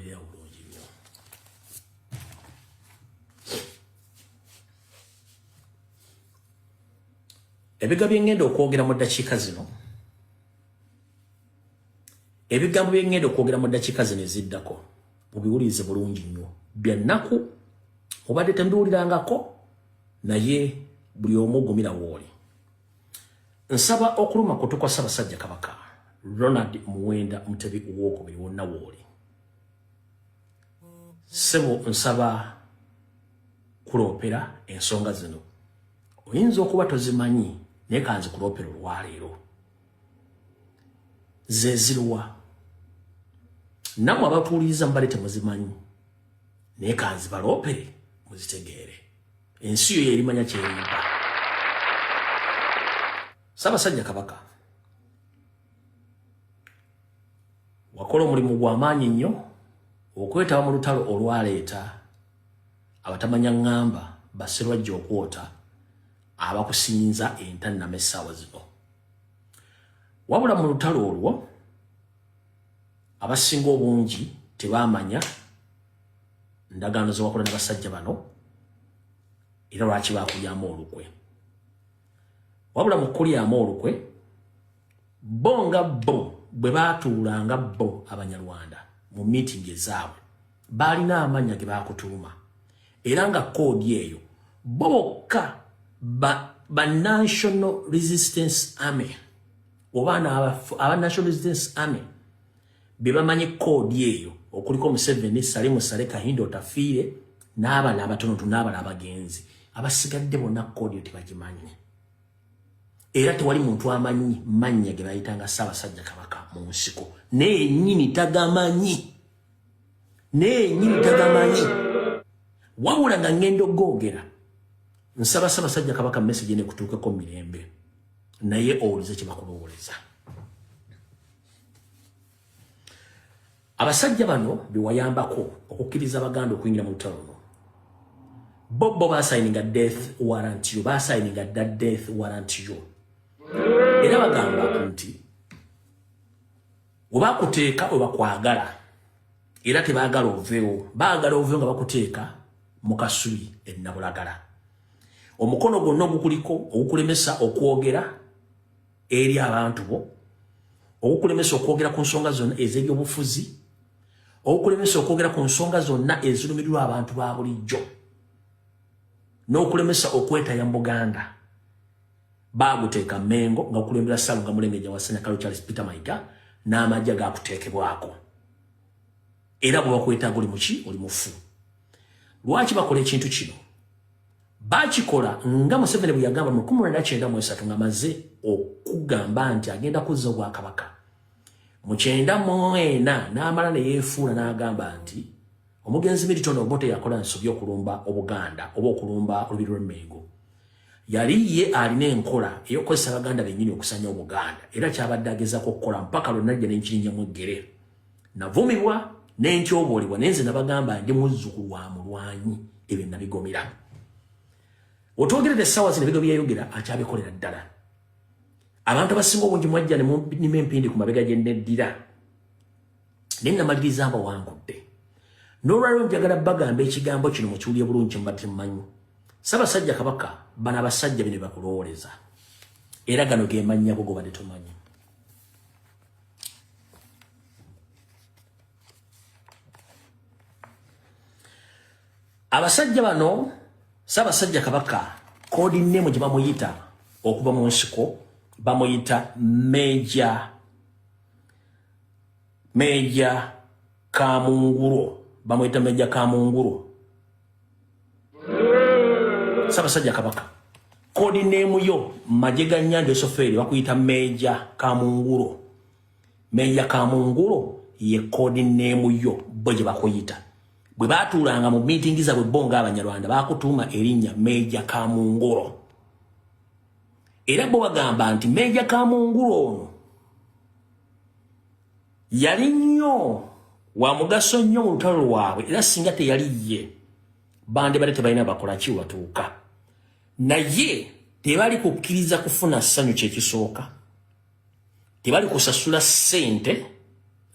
Mubeere bulungi nnyo. Ebigambo bye ŋŋenda okwogera mu ddakiika zino, ebigambo bye ŋŋenda okwogera mu ddakiika zino eziddako, mubiwulirize bulungi nnyo. Bya nnaku, mubadde temubiwulirangako, naye buli omu gumira wooli. Nsaba okuluma kutu kwa Ssaabasajja Kabaka Ronald Muwenda Mutebi Owokubiri wonna wooli. Ssebo nsaba kuloopera ensonga zino. Oyinza okuba tozimanyi naye kanzi kuloopera olwaleero. Ze ziruwa? Nammwe abatuwuliriza mubadde temuzimanyi naye kanzi baloopere muzitegeere. Ensi yo yerimanya kyerimpa. Ssaabasajja Kabaka wakola omulimu gw'amaanyi nnyo okwetaba mu lutalo olwaleeta abatamanya ŋŋamba basserwajja okwota abakusinza entannama essaawa zino. Wabula mu lutalo olwo abasinga obungi tebaamanya ndagaano ze wakola n'abasajja bano era lwaki bakulyamu olukwe. Wabula mu kukulyamu olukwe bo nga bo bwe baatuula nga bo Abanyarwanda mu miitingi ezaabwe baalina amannya ge baakutuuma era nga koodi eyo bo bokka ba National Resistance Army oba aba National Resistance Army be bamanyi koodi eyo okuliko Museveni, Salimu Sale, Kahinda Otafiire n'abala abatonotono n'abala abagenzi abasigadde bonna koodi eyo tebagimanyi era tewali muntu amanyi mannya ge bayitanga Ssaabasajja Kabaka mu nsiko naye yennyini tagamanyi, naye yennyini tagamanyi. Wabula nga ngenda okugoogera nsaba Ssaabasajja Kabaka message eno ekutuukeko mu mirembe naye owulize kye bakulowooleza. Abasajja bano bewayambako okukkiriza Abaganda okuyingira mu lutalo luno bo bo basayininga death warrant yo, basayininga dda death warrant yo, era bagamba nti webakuteeka webakwagala era tebaagala oveewo, baagala oveewo nga bakuteeka mu kasubi ennabulagala, omukono gwonna ogukuliko ogukulemesa okwogera eri abantu bo, ogukulemesa okwogera ku nsonga zonna ez'ebyobufuzi, ogukulemesa okwogera ku nsonga zonna ezirumirirwa abantu ba bulijjo, n'okulemesa okwetaya mu Buganda. Baaguteeka Mmengo nga gukulembera Ssalonga Mulengejja wa Ssenyakalo Charles Peter Mayiga n'amagye gaakuteekebwako. Era bwe bakwetaaga oli muki? Oli mufu. Lwaki bakola ekintu kino? Bakikola nga Museveni bwe yagamba mu 1993 ng'amaze okugamba nti agenda kuzza obwakabaka. Mu 94 n'amala ne yeefuula n'agamba nti omugenzi Milton Obote yakola nsobi okulumba Obuganda oba okulumba Olubiri lw'Emmengo. Yali ye alina enkola ey'okukozesa Abaganda bennyini okusanya Obuganda era kyabadde agezaako okukola mpaka lwe najja ne nkirinyamu eggere. Navumibwa ne ntyoboolebwa naye nze nabagamba ndi muzzukulu wa mulwanyi, ebyo nabigomera. Otwogerera essaawa zino ebigo byeyogera akyabikolera ddala. Abantu abasinga obungi mwajja ne munima empindi ku mabega gye neddira naye namaliriza mbawangudde. N'olwaliro njagala bagamba ekigambo kino mukiwulire bulungi kyemubadde temumanyi. Ssaabasajja Kabaka, bano abasajja bino bakulowooleza era gano ge mannya go gobadde tomanyi. Abasajja bano Ssaabasajja Kabaka koodi name gye bamuyita okuva mu nsiko bamuyita Meja Meja Kamunguro, bamuyita Meja Kamunguro. Ssaabasajja Kabaka koodi name yo magye ga Nyanja Esofeeri bakuyita Meja Kamunguro. Meja Kamunguro ye koodi name yo bo gye bakuyita. Bwe baatuulanga mu miitingi zaabwe bo ng'Abanyarwanda bakutuuma erinnya Meja Kamunguro. Era bo bagamba nti Meja Kamunguro ono yali nnyo wa mugaso nnyo mu lutalo lwabwe era singa teyali ye bandibadde tebalina bakola ki watuuka. Naye tebali kukkiriza kufuna ssanyu kyekisooka, tebali kusasula ssente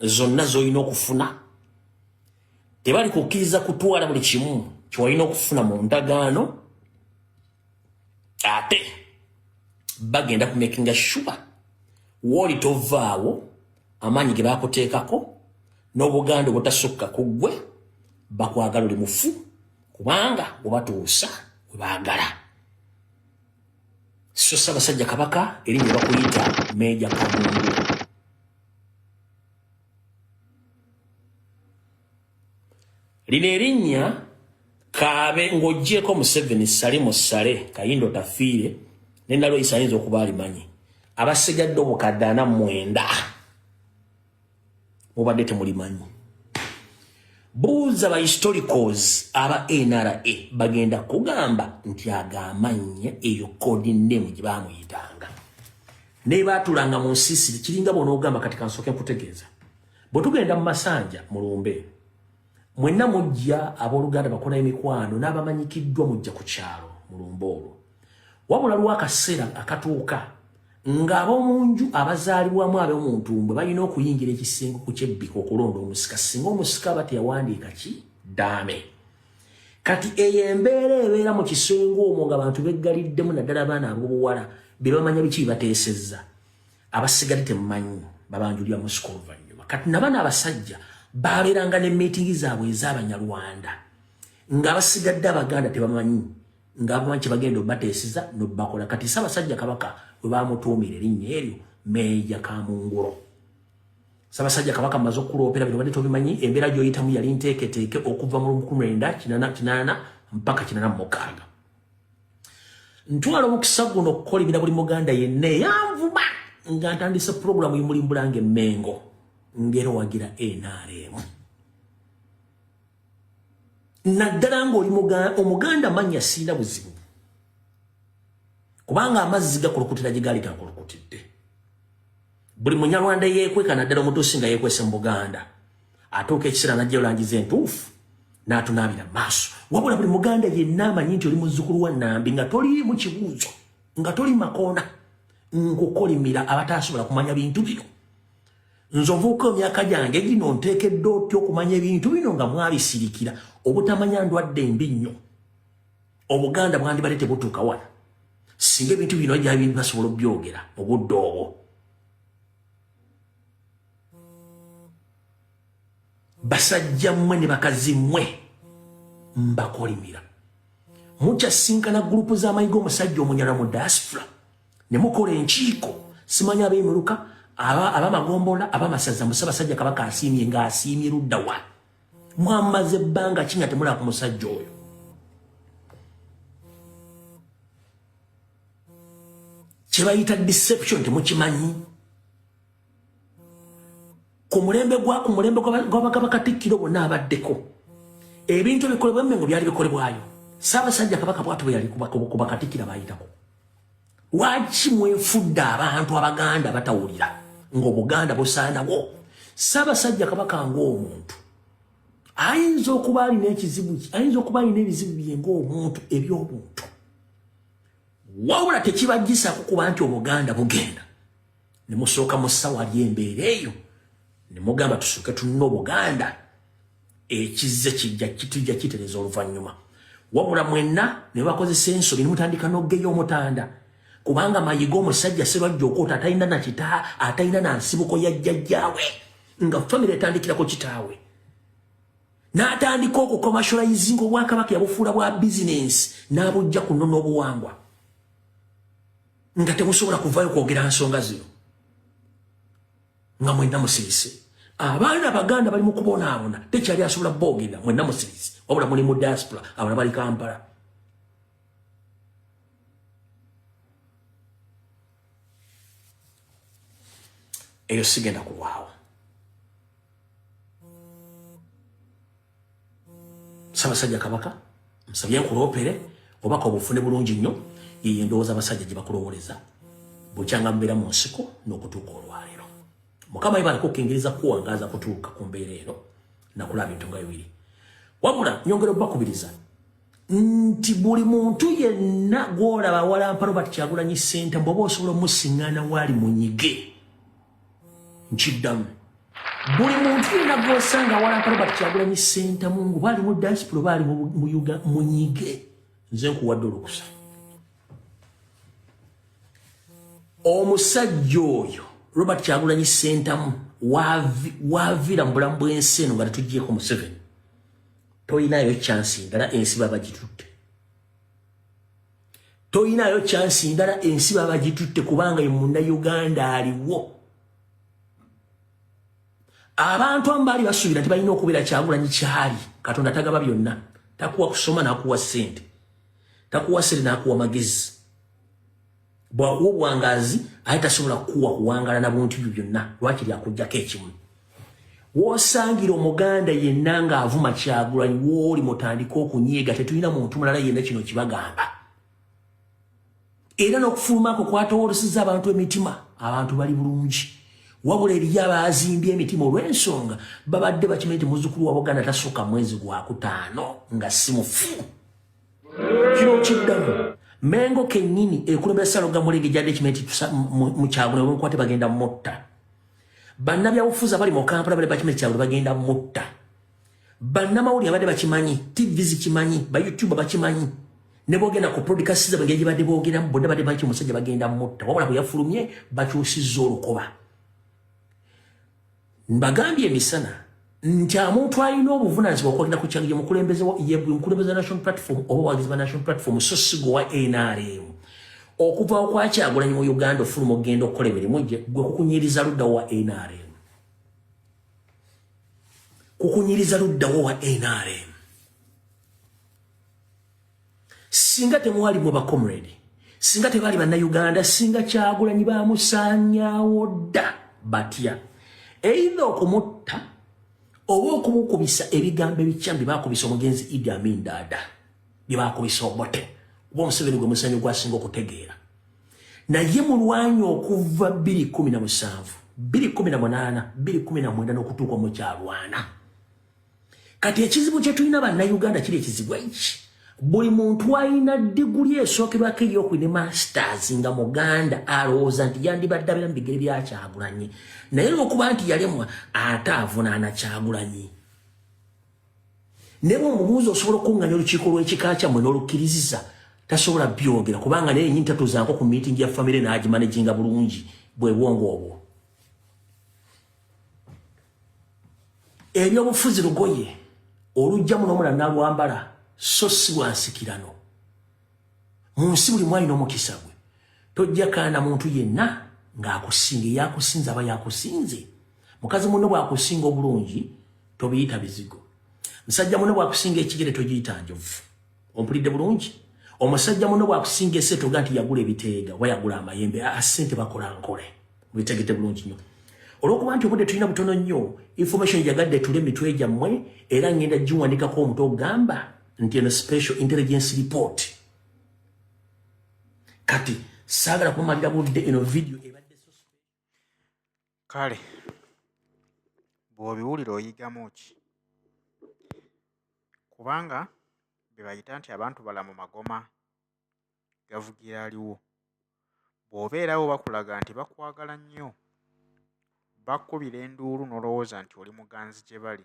zonna z'olina okufuna. Tebali kukkiriza kutwala buli kimu kyewalina okufuna mu ndagaano, ate bagenda ku makinga sure wooli tovaawo, amaanyi ge bakuteekako n'obuganda obutasukka ku ggwe bakwagala oli mufu, kubanga webatuusa we baagala. So Ssaabasajja Kabaka, erinnya bakuyita Meeja Kamungu. Lino erinnya kaabe ng'oggyeeko Museveni, Salimu Sale, Kayindo Tafiire ne Nalweyiso ayinza okuba alimanyi. Abasigadde obukadde 49 mubadde temulimanyi. Buuza ba historicals aba NRA, bagenda kugamba nti agamannya eyo code name gye baamuyitanga naye baatulanga mu nsiisiri. Kiringa bw'onoogamba kati kansooke nkutegeeza, bwe tugenda mu masanja mulumbe, mwenna mujja, abooluganda, bakola emikwano n'abamanyikiddwa, mujja ku kyalo mulumbe olwo. Wabula lwakaseera akatuuka ng'ab'omu nju abazaalibwamu ab'omuntumbwe balina okuyingira ekisenge ku kyebbika okulonda omusika, singa omusika aba teyawandiika ki ddaame. Kati eyo embeera ebeera mu kisenge omwo nga bantu beggaliddemu, naddala abaana ab'obuwala be bamanya biki bibateesezza. Abasigadde temumanyi, babanjulira musika oluvannyuma. Kati nabano abasajja babeeranga ne miitingi zaabwe ez'Abanyarwanda ng'abasigadde Abaganda tebamanyi, ng'abamanyi kyebagenda obateeseza nobakola. Kati Ssaabasajja Kabaka we bamutuumira erinnya eryo, Meeja Kamungulo. Ssaabasajja Kabaka, maze okukuloopera bino, badde tobimanyi. Embeera gy'oyitamu yali nteeketeeke okuva mu 1980 mpaka 86. Ntwala omukisa guno okukolimira buli Muganda yenna eyanvuma nga ntandise puroguramu y'Omulimbulanga Emmengo ngero wagira NRM, naddala ng'oli Omuganda. Mannya siina buzibu, kubanga amazzi gakulukutira gye gaali gakulukutidde. Buli Munyarwanda yeekweka, naddala Omutuusi nga yeekwese mu Buganda, atuuka ekiseera najjayo langi ze entuufu n'atunaabira maaso. Wabula buli Muganda yenna amanyi nti oli muzzukulu wa Nambi, nga toliimu kibuuzo, nga toli makoona, nkukolimira abataasobola kumanya bintu bino. Nze ovuuka emyaka gyange gino, nteekeddwa otya okumanya ebintu bino nga mwabisirikira? Obutamanya ndwadde mbi nnyo. Obuganda bwandibadde tebutuuka wano singa ebintu bino gyabintu basobola obyogera mu budde obwo. Basajja mmwe ne bakazi mmwe, mbakolimira. Mukyasinkana gurupu z'amayi g'omusajja omunyala mu diaspora ne mukola enkiiko, simanyi ab'emiruka, ab'amagombola, ab'amasaza. Mu Ssaabasajja Kabaka asiimye, ng'asiimye ludda wa? Mwamaze ebbanga ki nga temulaba ku musajja oyo? Kye bayita deception temukimanyi. Ku mulembe gw'abagaba Katikkiro bonna abaddeko, ebintu ebikolebwa Emmengo byali bikolebwayo. Ssaabasajja Kabaka bwatu bwe yali ku bakatikkiro abayitako. Lwaki mwefudde abantu Abaganda batawulira ng'Obuganda busaanawo? Ssaabasajja Kabaka ng'omuntu ayinza okuba alina ekizibu, ayinza okuba alina ebizibu bye ng'omuntu eby'obuntu, wabula tekibagisaako kuba nti Obuganda bugenda. Ne musooka mu ssawa ly embeera eyo ne mugamba tusooke tunna Obuganda, ekizze kijja kitujja kitereza oluvannyuma. Wabula mwenna ne bakozesa ensobi ne mutandika n'ogeya omutanda, kubanga Mayiga omusajja Serwajja okwota atalina nakita, atalina na nsibuko ya jjajjaawe, nga famire etandikirako kitaawe, n'atandika okucommercializinga obwakabaka. Yabufuula bwa bizinensi n'abujja ku nnono obuwangwa, nga temusobola kuvaayo kwogera nsonga zino, nga mwenna musirise. Abaana Abaganda bali mu kubonaabona, tekyali asobola boogera. Mwenna musirise, wabula muli mu diaspora, abala bali Kampala. Eyo sigenda kulwawo. Ssaabasajja Kabaka, nsabye nkuloopere obaka obufune bulungi nnyo. Yeyo endowooza abasajja gye bakulowoleza bukyanga mubeera mu nsiko n'okutuuka olwaleero. Mukama yebale kukkingiriza kuwangaaza kutuuka ku mbeera eno nakulaba bintu nga bibiri. Wabula nyongera obakubiriza nti buli muntu yenna gw'olaba walampa Robert Kyagulanyi Ssentamu, bw'oba osobola omusiŋŋaana waali munyige. Nkiddamu. Buli muntu yenna gw'osanga awalampa Robert Kyagulanyi Ssentamu ngu bali mu diaspora, bali mu Uganda, munyige, nze nkuwadde olukusa. Omusajja oyo Robert Kyagulanyi Ssentamu waviira mu bulamu bw'ensi eno nga tetuggyeeko Museveni, toyinayo chance ndala, ensi baba gitutte. Toyinayo chance ndala, ensi baba gitutte, kubanga ye Munnayuganda aliwo. Abantu abamu baali basuubira nti balina okubeera Kyagulanyi kyali. Katonda tagaba byonna. Takuwa kusoma n'akuwa ssente, takuwa ssente n'akuwa magezi. Bwakuwa obuwangazi ate tasobola kukuwa kuwangala na buntu byo byonna, lwakiri akugjako ekimu. W'osangira Omuganda yenna ng'avuma Kyagulanyi, wooli mutandike okunyiiga. Tetulina muntu mulala yenna, kino kibagamba. Era n'okufulumako kwatowolosezza abantu emitima. Abantu bali bulungi, wabula eriyo abazimbye emitima olw'ensonga babadde bakimanyi nti muzzukulu wa Buganda tasukka mwezi gwakutaano nga si mufu. Kino kiddamu Mengo kennyini ekulembera Saloga Mulenge gyadde ekimanyi nti mu Kyagulanyi bamukwate bagenda mutta. Bannabyabufuzi abali mu Kampala bali bakimanyi Kyagulanyi bagenda mutta. Bannamawulire abadde bakimanyi, TV zikimanyi, ba YouTube bakimanyi, ne boogenda ku podcast zaabwe engeri gye badde boogeramu, bonna badde banki omusajja bagenda mutta. Wabula bwe yafulumye bakyusizza olukoba. Mbagambye emisana nti amuntu alina obuvunaanyizibwa okwogera ku Kyagulanyi ye mukulembeze National Platform oba wagizi ba National Platform, so si gwe wa NRM. Okuva okwa Kyagulanyi mu Uganda ofuluma okugenda okukola emirimu gye, gwe kukunyiriza ludda wa NRM, kukunyiriza luddawo wa NRM. Singa temwali mu bacomrade, singa tebaali Bannayuganda, singa Kyagulanyi bamusaanyaawo dda. Batya either okumutta oba okumukubisa ebigambo ebikyamu bye bakubisa omugenzi Idi Amin Dada, bye bakubisa Obote, kuba Omuseveni gwe musanyo gwasinga okutegeera. Naye mulwanyi okuva 2017, 2018, 2019 n'okutuuka mukyalwana. Kati ekizibu kye tulina Bannayuganda kiri ekizibu eki buli muntu alina diguli esookerwako eyokubiri ne masters nga Muganda alowooza nti yandibadde abeera mu bigere bya Kyagulanyi, naye olwokuba nti yalemwa ate avunaana Kyagulanyi. Ne bw'omubuuza osobola okukuŋŋanya olukiiko lw'ekika kyammwe n'olukkirizisa, tasobola byogera, kubanga naye yenyini tatuzaako ku meeting ya famire n'agimanaginga bulungi. Bwe bwongo obwo. Ebyobufuzi lugoye olujjamu n'omulala n'alwambala, so si lwansikirano. Mu nsi buli mwalina omukisa gwe. Tojja kaana muntu yenna ng'akusinga. Eyakusinze aba yakusinze. Mukazi munno bw'akusinga obulungi tobiyita bizigo. Musajja munno bw'akusinga ekigere togiyita njovu. Ompulidde bulungi? Omusajja munno bw'akusinga esente oga nti yagula ebiteega oba yagula amayembe, asente bakola nkole. Mubitegedde bulungi nnyo. Olw'okuba nti obudde tulina butono nnyo, information jagadde tule emitwe gyammwe, era ngenda giwandikako omutwe ogamba nti eno special intelligence report. Kati saagala kumalira budde, eno video ebadde so Kale bw'obiwulira oyigamu ki? Kubanga be bayita nti abantu balamu magoma gavugira aliwo. Bw'obeerawo bakulaga nti bakwagala nnyo, bakukubira enduulu n'olowooza nti oli muganzi gye bali.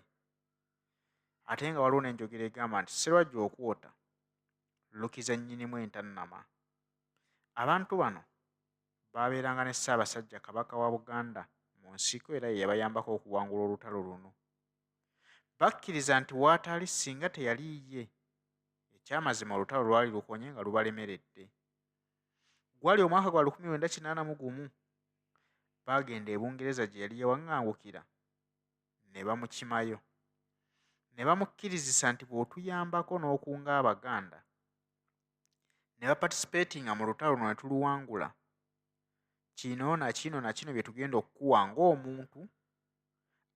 Ate nga waliwo n'enjogera egamba nti Sserwajja okwota, lukiza nnyinimu entannama. Abantu bano baabeeranga ne Ssaabasajja Kabaka wa Buganda mu nsiko era ye yabayambako okuwangula olutalo luno. Bakkiriza nti w'atali singa teyali ye, eky'amazima olutalo lwali lukonye nga lubalemeredde. Gwali omwaka gwa 1981, baagenda e Bungereza gye yali yawaŋŋangukira ne bamukimayo. Ne bamukkirizisa nti bw'otuyambako n'okunga Abaganda ne baparticipatinga mu lutalo luno ne tuluwangula, kino na kino na kino bye tugenda okukuwa ng'omuntu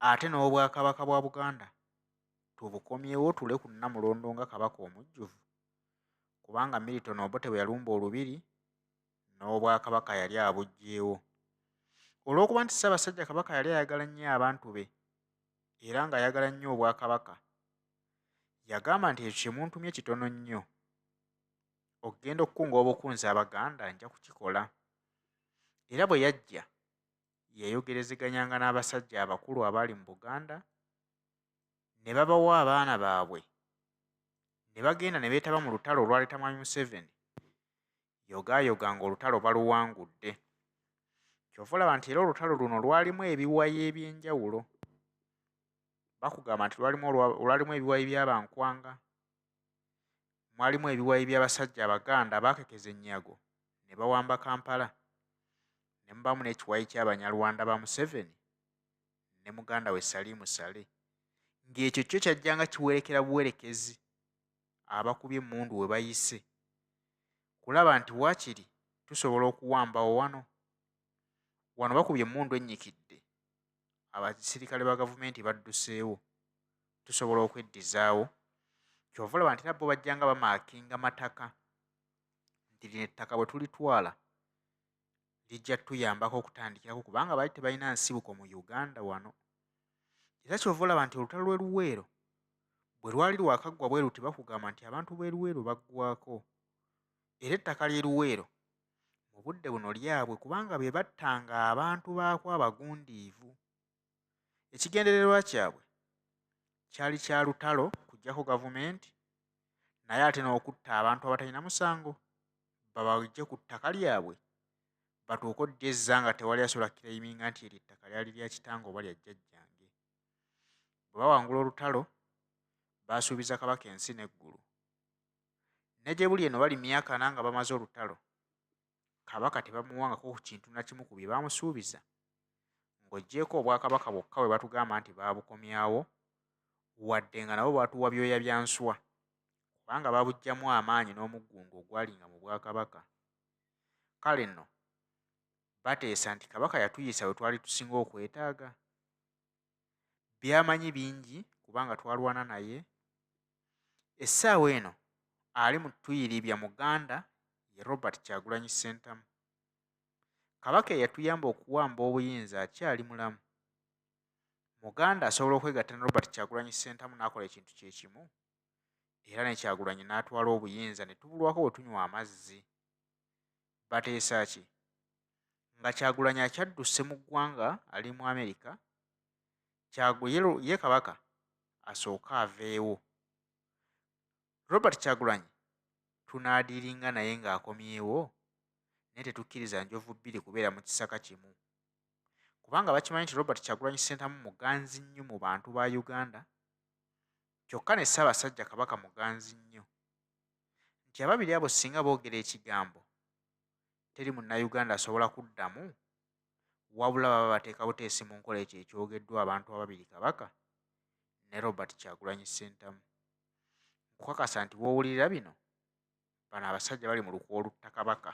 ate n'Obwakabaka bwa Buganda tubukomyewo otuule ku Nnamulondo nga Kabaka omujjuvu kubanga Milton Obote bwe yalumba Olubiri n'Obwakabaka yali abuggyeewo. Olw'okuba nti Ssaabasajja Kabaka yali ayagala nnyo abantu be era ng'ayagala nnyo Obwakabaka, yagamba nti ekyo kye muntumye kitono nnyo. Okugenda okukunga obukunzi Abaganda nja kukikola. Era bwe yajja. Yayogerezeganyanga n'abasajja abakulu abaali mu Buganda ne babawa abaana baabwe ne bagenda ne beetaba mu lutalo olwaleeta Mwami Museveni, yogaayoga ng'olutalo baluwangudde. Ky'ova olaba nti era olutalo luno lwalimu ebiwayi eby'enjawulo. Bakugamba nti lwalimu ebiwayi by'Abankwanga, mwalimu ebiwayi by'abasajja Abaganda abaakekeza ennyago ne bawamba Kampala, ne mubaamu n'ekiwayi ky'Abanyarwanda ba Museveni ne muganda we Salim Saleh, ng'ekyo kyo kyajjanga kiwerekera buwerekezi abakubye emmundu we bayise kulaba nti waakiri tusobola okuwambawo wano. Wano bakubye emmundu ennyikidde, abasirikale ba gavumenti badduseewo, tusobola okweddizaawo. Ky'ova olaba nti era bo bajjanga bamaakinga mataka nti lino ettaka bwe tulitwala lijja ttuyambako okutandikirako kubanga baali tebalina nsibuko mu Uganda wano. Era ky'ova olaba nti olutalo lw'e Luweero bwe lwali lwakaggwa bwe luti bakugamba nti abantu b'e Luweero baggwako. Era ettaka ly'e Luweero mu budde buno lyabwe kubanga be battanga abantu baakwo abagundiivu. Ekigendererwa kyabwe kyali kya lutalo kuggyako gavumenti naye ate n'okutta abantu abatalina musango babaggye ku ttaka lyabwe batuuke oddyezza nga tewali asobola kukirayiminga nti eryo ettaka lyali lya kitange oba lya jjajjange. Bwe bawangula olutalo baasuubiza Kabaka ensi n'eggulu. Ne gye buli eno bali myaka ana nga bamaze olutalo, Kabaka tebamuwangako ku kintu na kimu ku bye baamusuubiza ng'oggyeeko Obwakabaka bwokka bwe batugamba nti baabukomyawo wadde nga nabo baatuwa byoya bya nswa kubanga baabuggyamu amaanyi n'omuggundu ogwalinga mu Bwakabaka. Kale nno bateesa nti Kabaka yatuyisa we twali tusinga okwetaaga. By'amanyi bingi kubanga twalwana naye. Essaawa eno ali mu tuyiribya Muganda ye Robert Kyagulanyi Ssentamu. Kabaka eyatuyamba okuwamba obuyinza akyali mulamu. Muganda asobola okwegatta ne Robert Kyagulanyi Ssentamu n'akola ekintu kye kimu era ne Kyagulanyi n'atwala obuyinza ne tubulwako we tunywa amazzi. Bateesa ki? Nga Kyagulanyi akyadduse mu ggwanga ali mu Amerika, Kyagu ye Kabaka asooke aveewo. Robert Kyagulanyi tunaadiiringa naye ng'akomyewo naye tetukkiriza njovu bbiri kubeera mu kisaka kimu. Kubanga bakimanyi nti Robert Kyagulanyi Ssentamu muganzi nnyo mu bantu ba Uganda kyokka ne Ssaabasajja Kabaka muganzi nnyo. Nti ababiri abo singa boogera ekigambo teri Munnayuganda asobola kuddamu wabula baba bateeka buteesi mu nkola ekyo ekyogeddwa abantu ababiri Kabaka ne Robert Kyagulanyi Ssentamu. Nkukakasa nti w'owulirira bino, bano abasajja bali mu lukwe olutta Kabaka.